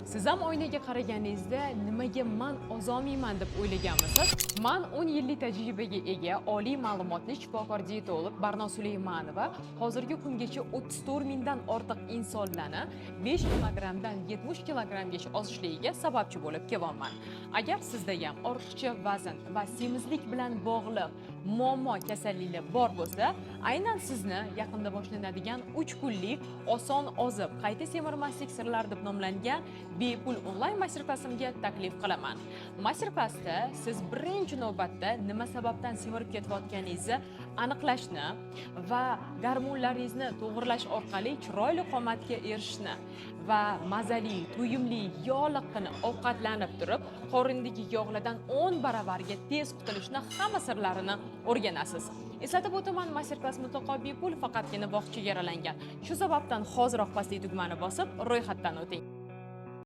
Siz ham oynaga qaraganingizda nimaga man ozolmayman deb o'ylaganmisiz? Man 10 yillik tajribaga ega oliy ma'lumotli shifokor diyetolog Barno Suleymanova hozirgi kungacha 34 mingdan ortiq insonlarni 5 kilogrammdan 70 kilogrammgacha ozishligiga sababchi bo'lib kelyapman. Agar sizda ham ortiqcha vazn va semizlik bilan bog'liq muammo, kasalliklar bor bo'lsa, aynan sizni yaqinda boshlanadigan 3 kunlik "Oson ozib, qayta semirmaslik sirlari" deb nomlangan bepul onlayn master klassimga taklif qilaman. Master klassda siz birinchi navbatda nima sababdan semirib ketayotganingizni aniqlashni va gormonlaringizni to'g'irlash orqali chiroyli qomatga erishishni va mazali, to'yimli, yog'liqqina ovqatlanib turib, qorindagi yog'lardan 10 baravarga tez qutulishni hamma sirlarini o'rganasiz. Eslatib o'taman, master klass mutlaqo bepul, faqatgina vaqt chegaralangan. Shu sababdan hoziroq pastdagi tugmani bosib, ro'yxatdan o'ting.